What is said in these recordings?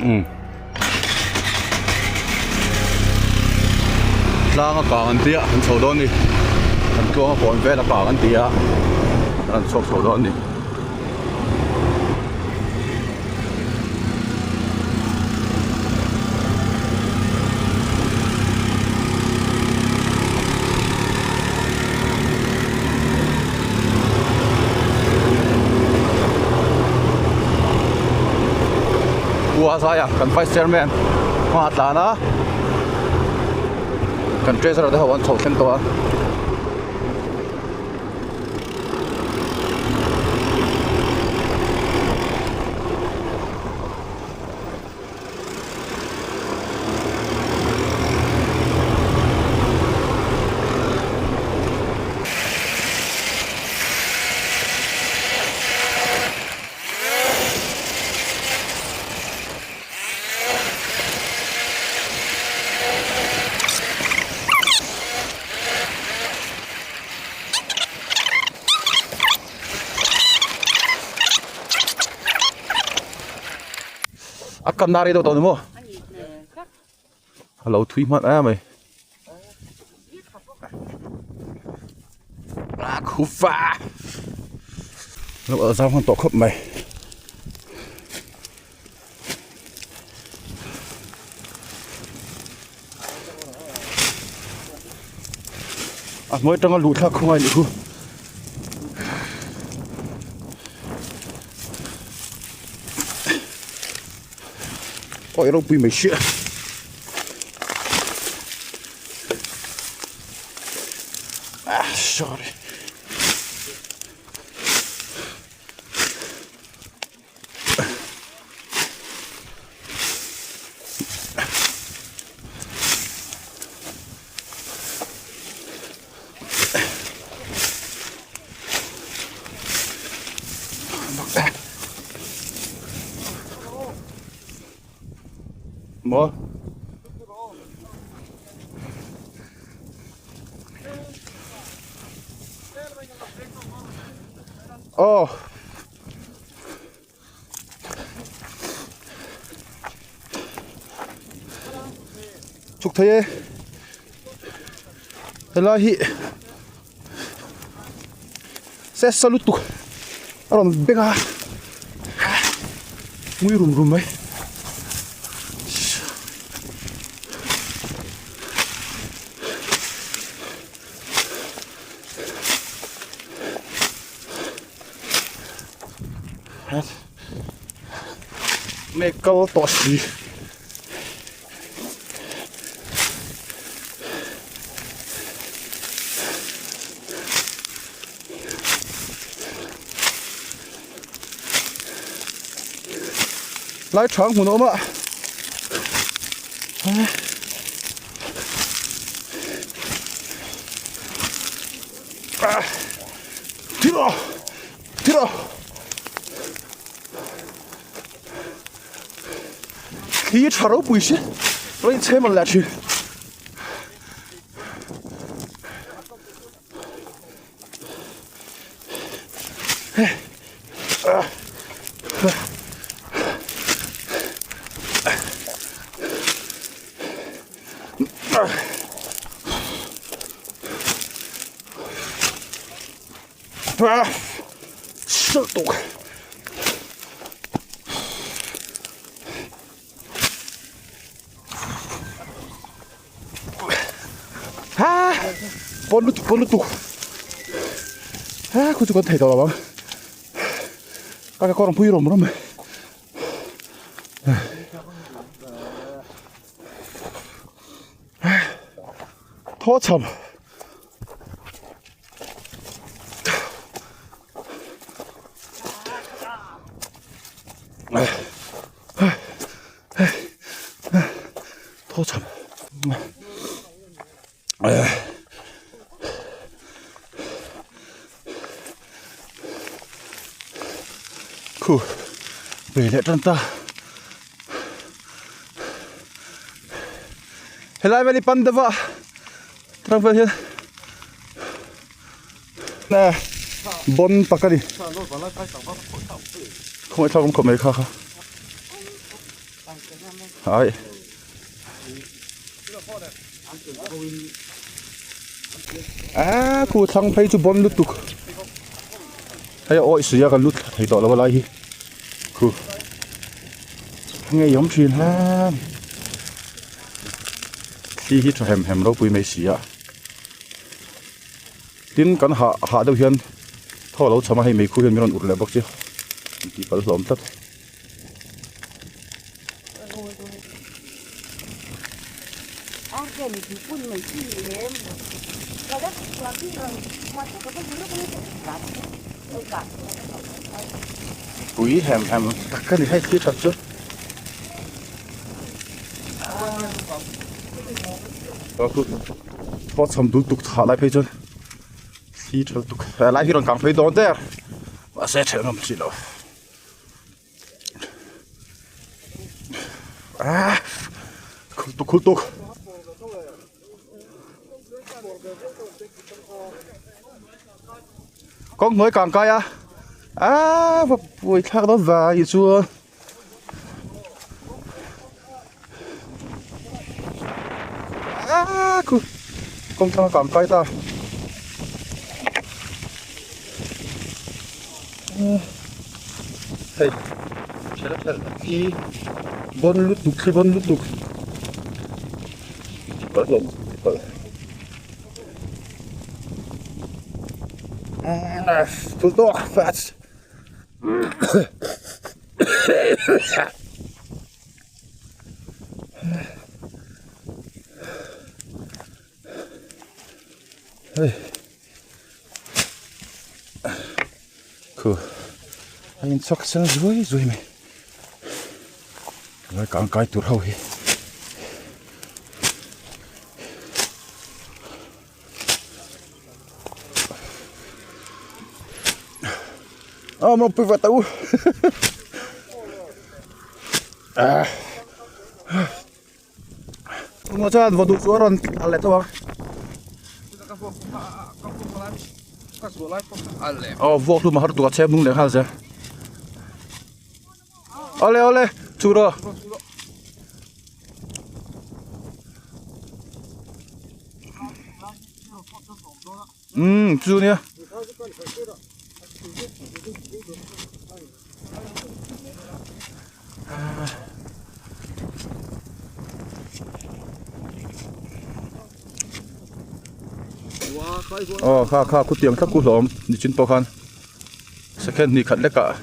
Um. Tlang a kang an tia an chho dawn ni. Kan tluang a kawn vel a kang an tia an chhuak chho dawn ni. Pu Azaia kan vice chairman hma a tlan a kan treasurer te ho an chho thleng tawh a. A kan a rei deuh tawh ni maw a lo thui hman em mai a khufa lo zam hman tawh khawp mai. A hnuai atanga luh thlak khawngaih nih khu. Awi ropui mai sia. Ah sorry. Maw? Aw. Chhuk thei e helai hi se sa lutuk a rawn beng a ngui rum rum mai. Me kal tawh si. Lai thang hmun a awm a. Thilo thilo Thli tha ropui si rawn chhem ang leh thin. Pawn lutuk pawn lutuk khu chu kan thei tawh lo ang ka kawr ang pui rawm rawm mai. Thaw cham. Thaw cham. Khu ve leh tan ta. Helai vel hi pan deuh a tang vel hian na bon tak a ni. Khawngaih thlak awm khawp mai kha kha. Ai. A khu thlang phei chu bon lutuk. Hei a awih si a kan lut thla thei tawh lo a lai hi. Khu. Ngei awm thin hle. Thli hi tha hem hem ropui mai si a. Tin kan hah hah deuh hian thaw lo cham a hei meikhu hian min rawn ur leh bawk che. Tih palh hlawm tlat. Pui hem hem tak a ni hei thil that chu. Thaw chham dul tuk thah lai phei chuan thli tha lutuk helai hi rawn kang phei dawn der mahse a thelh ngam si lo. Ah khul tuk khul tuk kawng hnuai kang kai a ah va buai thlak dawn vai chuan ah khu kawng thlang a kang kai ta. Hei thel thel hi bawn lutuk hi bawn lutuk palh hlawm palh full tawk fast hei. Khu a in chhawk sen zuai zuai mai lai kang kai tur ho hi a mo pui va tau ah Tunah chuan vaw duh chu a rawn kal leh tawh a. Aw vuak hlum a har tuk a chhem hnung leh nghal zel. Awle awle chu rawh. Umm chu nia. Aw kha kha khutiang thlap khu hlawm ni chin pawh khan second hnih khat lek ah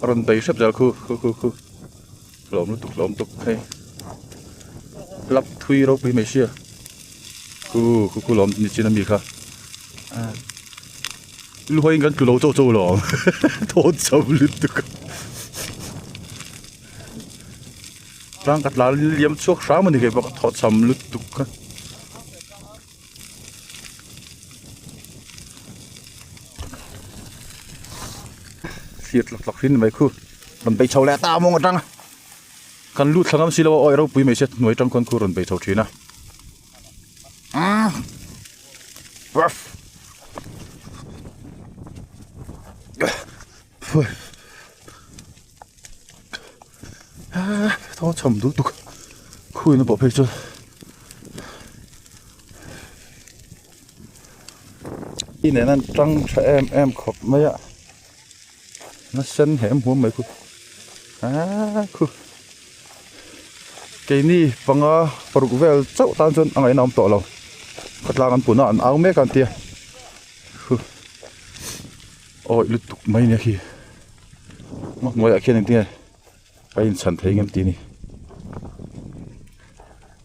a rawn bei hrep zel khu khu khu khu hlawm lutuk hlawm tuk hei lap thui ropui mai sia khu khu khu lawm ni chin ami kha. Luhain kan tlu lo chauh chauh lo ang thawn chho lutuk a tlang ka tla liam chhuak hram a ni kei pawh ka thaw cham lutuk a. Thlir tlak tlak hrin mai khu rawn bei chho leh ta mawng atang kan lut thla ngam si lo a awi ropui mai sia hnuai tang khawn khu rawn bei chho thin a. Thaw cham dul tuk khuina pawh phei chuan i nena an tang tha em em khawp mai a nasa hem huam mai khu ah khu. Keini panga paruk vel chauh tan chuan a ngaihna awm tawh lo khawtlang an pun a an au mek a an tia hu awi lutuk mai nia khi ngaw hnuaiah khian engtin nge a inchhan thei ngem tih a ni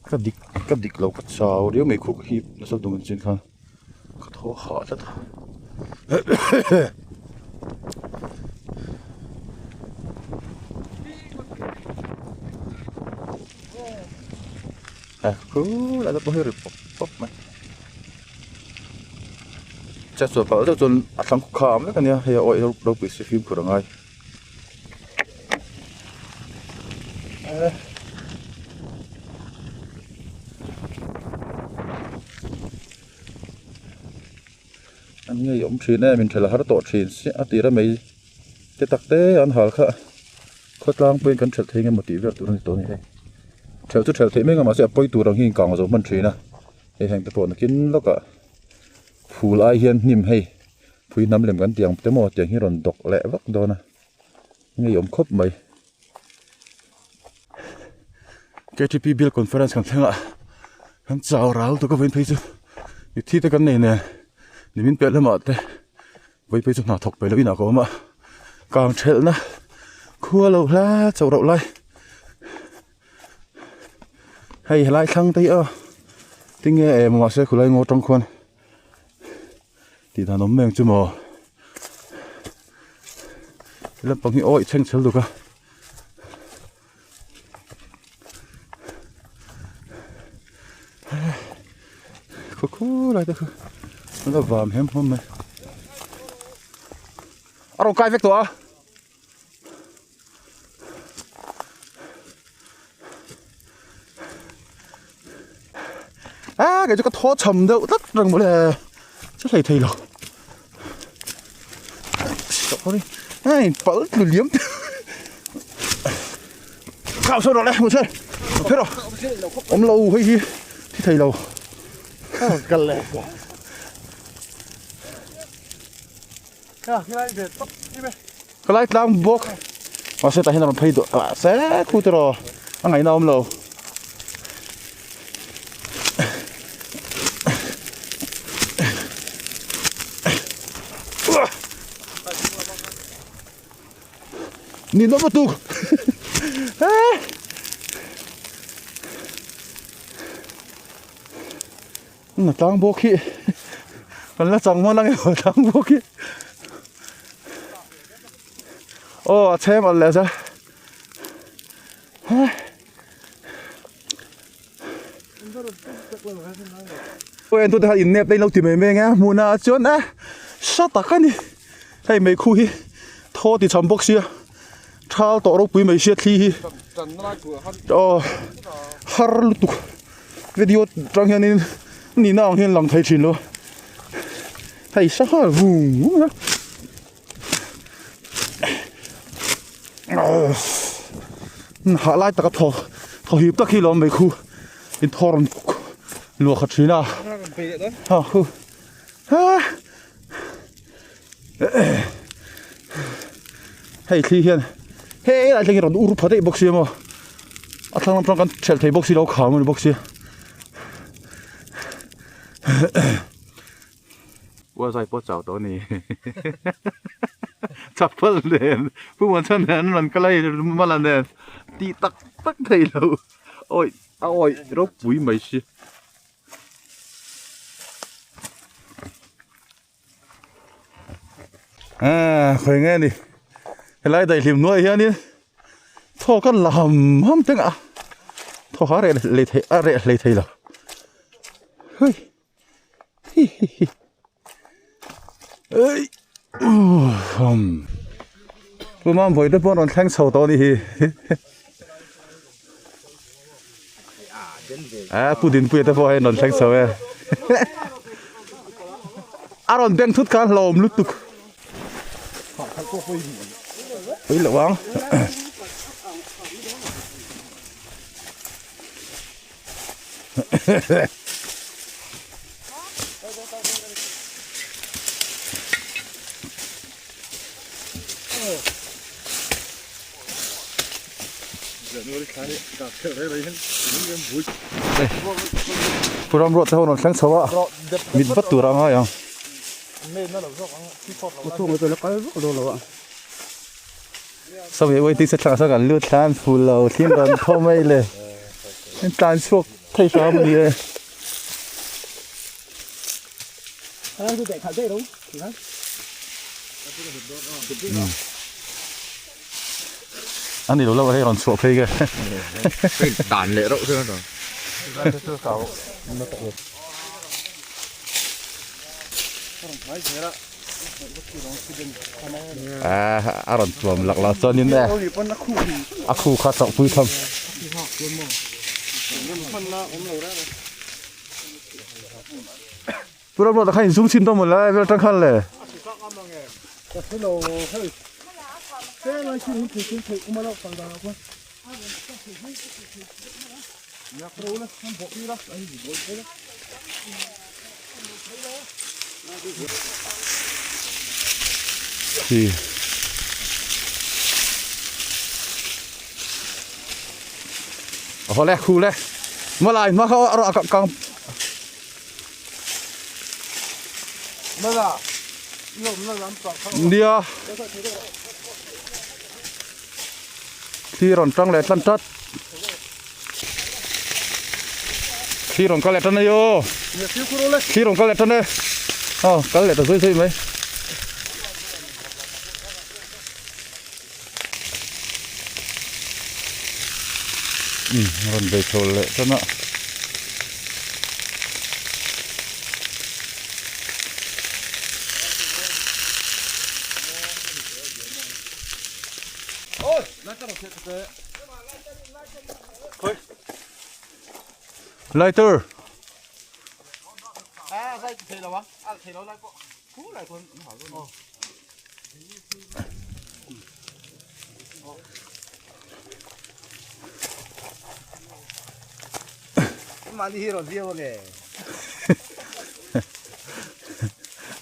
ka dik ka dik lo ka chau riau mai khuk hi nasa dun chin khan ka thaw hah tlat a. Khu lai te pawh hi ri pawp pawp mai chet chhuah palh deuh chuan a thlang kham vek ania hei a awih ropui si fimkhur a ngai. An ngei awm thin em inthelh a har tawh thin sia a tira mai te tak te an hal kha. Khawtlang pawhin kan thelh thei nge maw tih vel tur a ni tawh a ni hei. Thelh chu thelh theih mai ang a mahse a pawi tur ang hi inkang a zo hman thin a. Hei heng te pawh nakin lawkah phul ai hian hnim hei phui hnam lem kan tih ang te maw tiang hi rawn dawk leh vak dawn a ngeiawm khawp mai. K_T_P bill conference kan thleng a kan chau ral tuk a vawiin phei chu mitthi te kan nei nen nimin piah lamah te vawi phei chu hna thawk peih loh inah ka awm a kang thelhna khua lo hla chauh rauh lai hei helai thlang te hi aw tinge eng mahse khulai ngaw tang khuan tih dan awm mai ang chu maw lampang hi awih chheng chhel duk a. Khaw khaw lai te khu an lo vam hem hlawm mai a rawn kai vek tawh a a kei chu ka thaw cham deuh tlat reng mawle che hlei thei lo sorry hei pal tlu liam khao sawn rawh le hmu chhe phei rawh awm lo hei hi thi thei lo kal le ka lai tlang bawk mahse tah hian a rawn phei duh mahse khu te rawh a ngaihna awm lo. Ni nawm lutuk Na tlang bawk hi kan la chang hman ang emaw tlang bawk hi aw a chhem alh leh za en tute khan innep te in lo ti mai mai ang e hmuhna ah chuan a hra tak a ni hei meikhu hi thaw ti cham bawk sia thal tawh ropui mai sia thli hi aw har lutuk video tang hianin nihna ang hian lang thei thin lo hei sangha vung vung a hah lai taka thaw thaw hip tak hi lawm mai khu in thaw rawn luah khat thin a ha khu ha hei thli hian hei lai thleng hi rawn ur pha daih bawk sia maw a thlang lam tang kan thelh thei bawk si lo kham a ni bawk sia ua zai pawh chau tawh a ni chapal nen pu muanchhan nen an rawn kal a mala nen tih tak tak thei lo awi a awi ropui mai si. Ah khawi nge ni helai daihlim hnuaiah hianin thaw ka la ham ham teng a thaw ha reh leh thei a reh hlei thei lo hei hi hi hi ei umm pu Mambawi te pawh an rawn thleng chho tawh a nih hi Ah, pu Dinpuia te pawh hei an rawn thleng chho e. A rawn beng thut khan hlawm lutuk. Pui loh ang. Pu Ramruat te ho rawn thleng chho a, mit vat tur a ngai ang. Sawi waiting se thlang sawn kan lut thlan ful lo thlim rawn thaw mai le. In tlan chhuak thei hram a ni e. A ni lo lo hei rawn chhuah phei ke. Hei dan leh reuh chuan a Ah a rawn tuam lak lo chuan in e a khu kha chauh pui tham. Pu Ramruata kha in zum chhin tawh maw le vel tang khan le. Khi Awle khu le Malai hma kha a rawh kang Nia Thli rawn tang leh tlan tat Thli rawn kal leh tan ayo Thli rawn kal leh tan e Aw kal leh ta zui zui mai Umm rawn bei chho leh tan a. Lighter.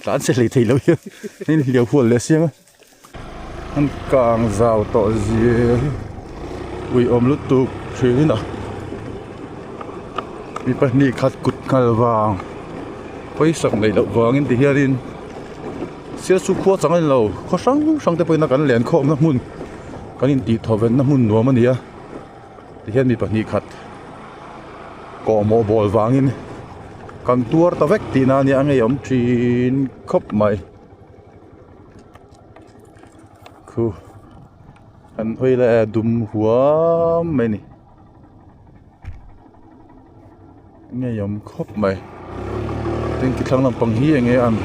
Tlan che hlei thei lo hian a inhliau hual leh siam a. An kang zau tawh zia hi uiawm lutuk thin a mi pahnih khat kut nghal vang pawisak neih loh vangin ti hianin sialchu khua chang a ni lo khaw hrang hrang te pawhin a kan len khawmna hmun kan intih thawvenna hmun nuam a ni a tihian mi pahnih khat kawhmawh bawl vangin kan tuar ta vek tihna a nia a ngeiawm thin khawp mai. Khu an hawi lai a dum huam mai a ni ngeiawm khawp mai tin thlang lampang hi eng nge a ang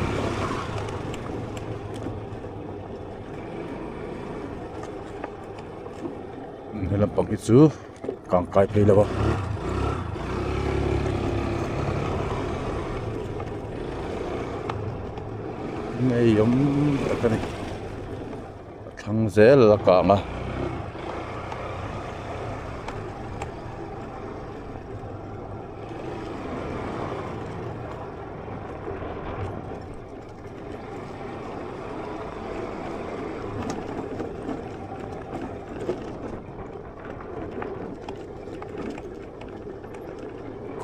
he lampang hi chu kang kai phei lo a. Ngeiawm tak a ni a thlang zel a kang a.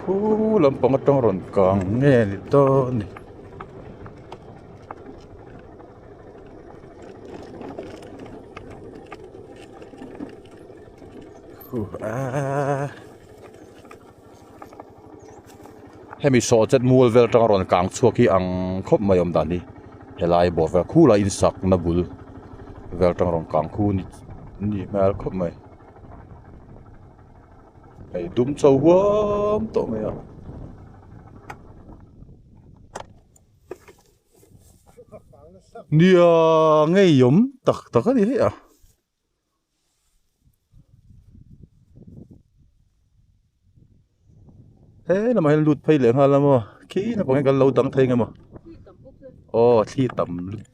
Khu lampang atang rawn kang nge ni dawn ni. Khu aaa. Hemi sawh chet mual vel atanga rawn kang chhuak hi ang khawp mai awm dan hi helai bawr vel khu lai insak na bul vel atanga rawn kang khu ni ni hmel khawp mai hei dum chho huam tawh mai a. Nia ngeiawm tak tak a ni hei a. He lamah hian lut phei leh nghal a maw khi naupang hian kan lo dang thei ang emaw aw thli tam lut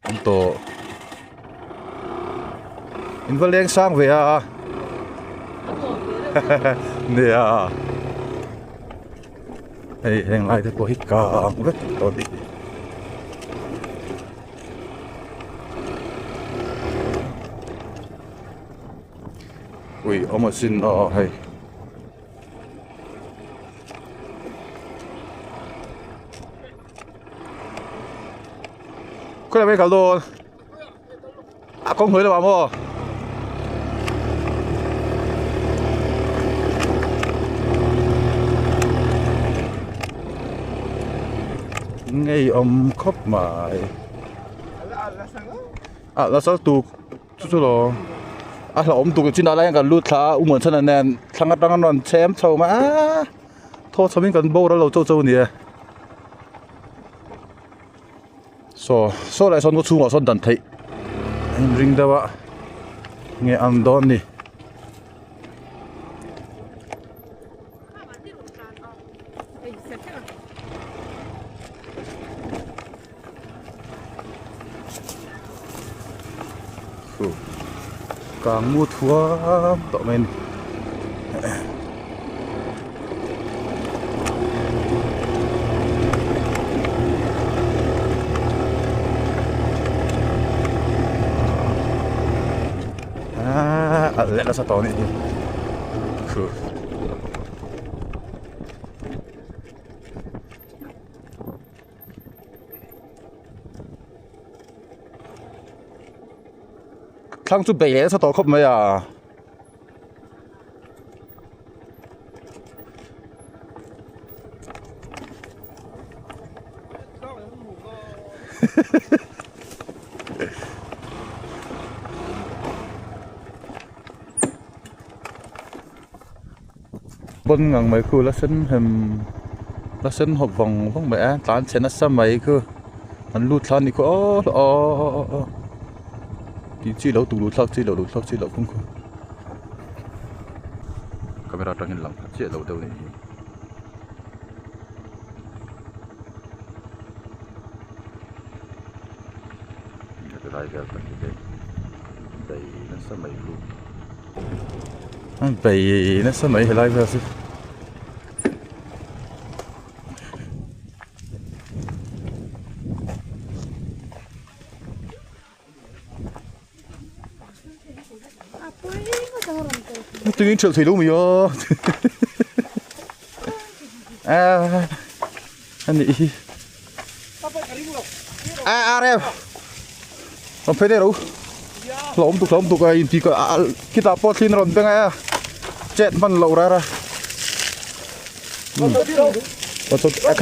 an tawh in va leng sang ve a nia hei heng lai te pawh hi kang vek tawh a ni. Ui awm asin aw hei. Khawi lamah nge kal dawn? A kawng hnuai lamah maw? Ngei awm khawp mai. A la sal tuk chu chu lo a hlauhawm tuk chinah lai hian kan lut thla a u muanchhana nen thlang atang an rawn chhem chho mai a thaw chho in kan boral lo chauh chauh a ni e. Saw saw leh sawn khaw chhungah sawn dan theih a inring deuh a nge ang dawn ni. Kang mu thuam tawh mai a ni. Aaa alh leh nasa tawh a nih hi khu. Thlang chu bei leh nasa tawh khawp mai a. Pawn ngang mai khu la sen hem la sen hawp vang vang mai a tlan chhe nasa mai khu an lut thla a nih khu aw aw aw tih chi lo tuk luh thlak chi loh luh thlak chi loh kawng khu camera atangin lang pha chiah lo deuh a nih hi. Helai vel tak hi hei bei nasa mai khu bei nasa mai helai vel chu. Tingin ṭhelh thei lo mai a a nih hi a a rem rawn phei daih rawh u hlauhawm tuk hlauhawm tuk a inti ka a khitah pawh thli in a rawn beng a chet hman loh rara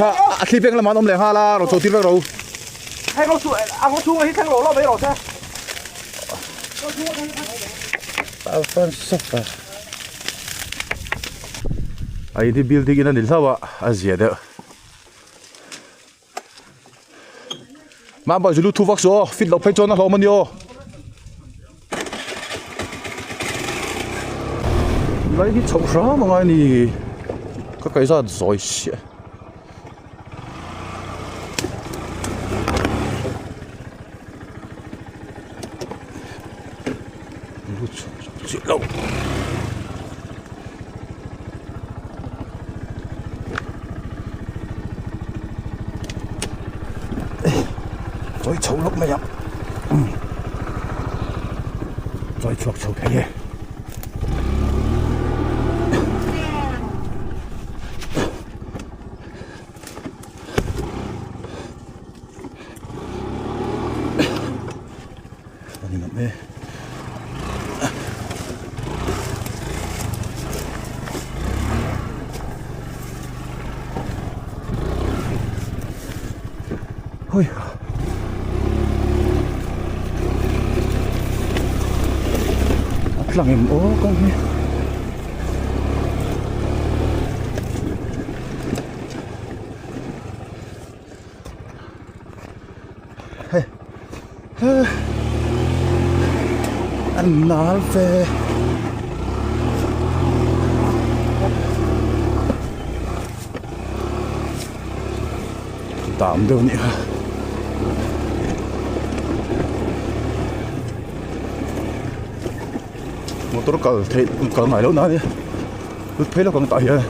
kha a thli beng lamah an awm leh nghal a rawn chho tir vek rawh u. A in hi building in a ni hlauh a a zia deuh mah zulu thu vak suh aw fit loh phei chuan a hlawm a ni aw lai hi chhoh hram a ngai a ni ka kaihzat zawi siah. Chawi chho lawk mai ang chawi chhuak chho thei e. Hui a tlang em aw kawng hi. An nal ve dam deuh a nih kha. Motor kal theih kal ngai loh na ania lut phei lawk ang tah hian.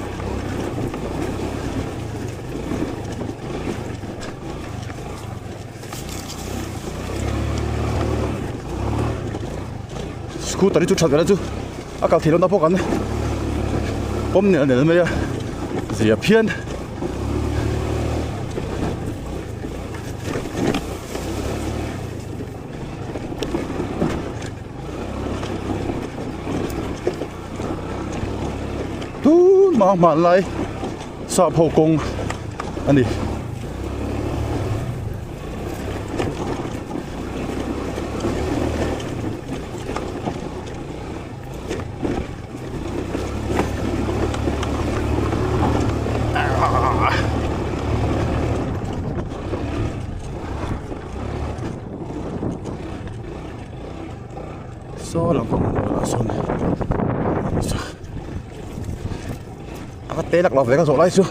Scooter hi chu that vela chu a kal theih lohna pawh kan pawm nel nel mai a zia phian. Tun hma hmanlai sap ho kawng a ni. Saw lam pang ah sawn a te lak lo ve ka zawh lai chu.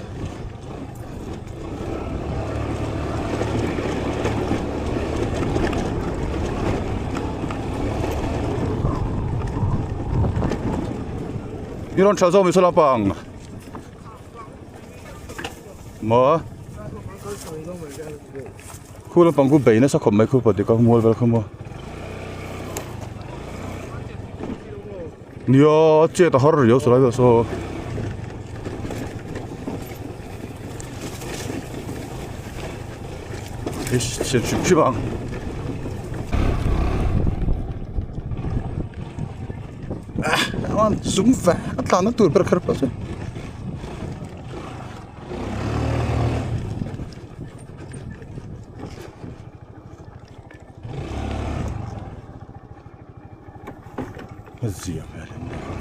I rawn ṭha zawk mi saw lampang. Maw? Khu lampang khu bei nasa khawp mai khu pawh dik a mual vel kha maw. Nia chet a har riau salai vel saw. Hei siam hrim hrim ang. Ah zum ve a tlan na tur ber kher pawh chu. A zia hmel em mai kha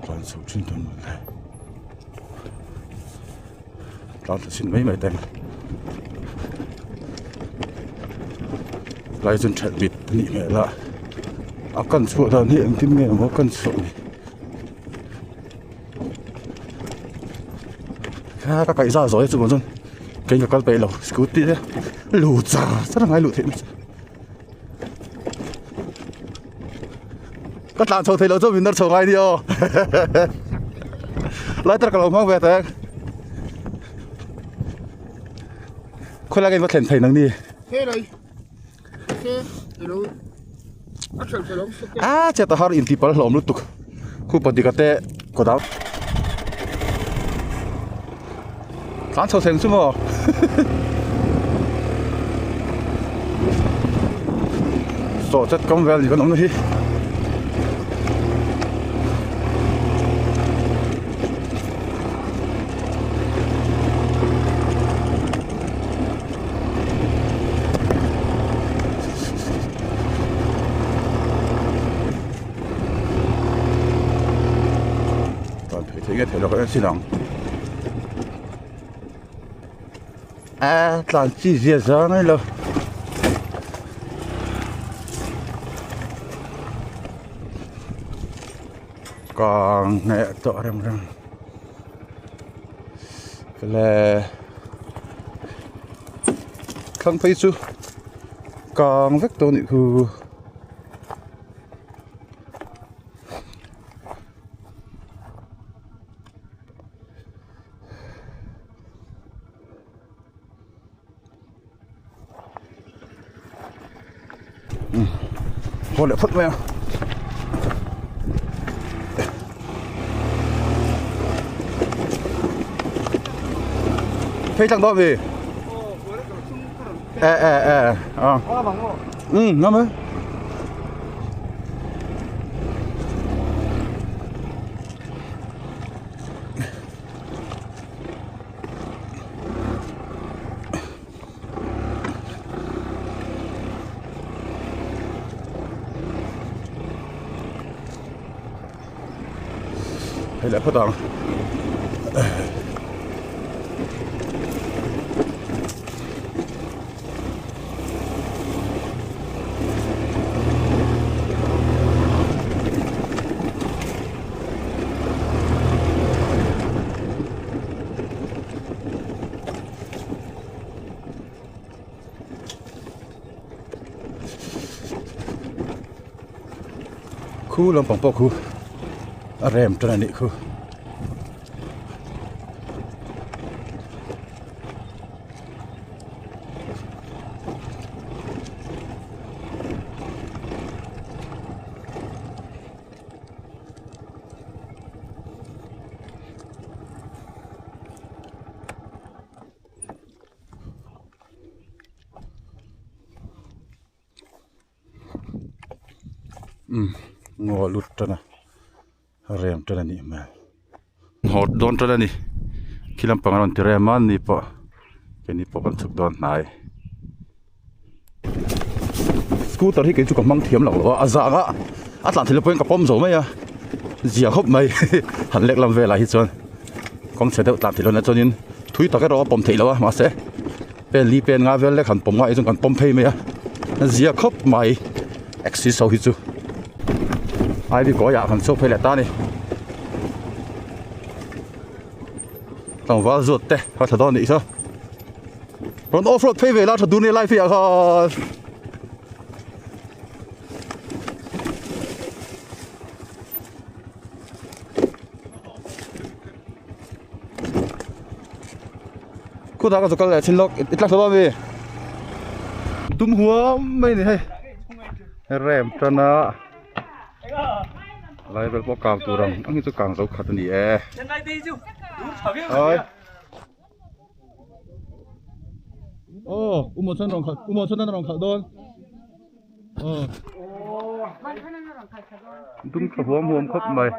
tlan chho thin dawn mawlh le tlan thla chhin mai mai teng lai chuan ṭhelh bit a nih hmel a a kan chhuah dan hi engtin nge maw a kan chhuah ni kha ka kaih zah zawi a chuvang chuan kei ka kal peih lo scooty te lu char char a ngai luh theih na chu. Ka tlan chho thei lo chu min nawr chho ngai nia aw lighter ka lo hmang ve teh khawi lai ka in va thlen thei nang ni a chet a har in tih pal hlawm lutuk khu pahnih ka te kaw dang tlan chho thleng chu maw saw chet kam vel ni kan awm na hi Tan thei thei nge thei lo ka en sin ang. A tlan chi zia zang a ni lo. Kang hneh tawh reng reng. Le thlang phei chu kang vek tawh a nih khu. Haw leh phawt mai a. Phei tlang dawn mi? E e e a. Um ngam e. Hei leh phawt ang. Khu lampang pawh khu a rem tan a nih khu. Umm ngaw lut tan a rem tan a nih hmel hnawt dawn tan a ni khi lampang a rawn ti rem a ni pawh keini pawh kan chhuk dawn hnai scooter hi kei chu ka hmang thiam lo lo a a zang a a tlan theih loh pawhin ka pawm zo mai a zia khawp mai han lek lam velah hi chuan kawng chhe deuh tlan theih lohna chuanin thui tak erawh a pawm theih loh a mahse pen li pen nga vel lek han pawm ngaih chuan kan pawm phei mai a zia khawp mai axis ho hi chu ivy kawiah kan chhuak phei leh ta a ni tlangval zawt te a tha dawn a nih saw. Rawn off road phei ve la tha dun e lai pheiah khan. Khutah ka zu kal leh thin lawk i tlak hlawm a mi. Dum huam mai ni hei. Rem tan a lai vel pawh kang tur ang ang hi chu kang zo khat a ni e. Oi. Aw umaw chuan rawn khalh umaw chuan an rawn khalh dawn. Aw. Dum tha huam huam khawp mai.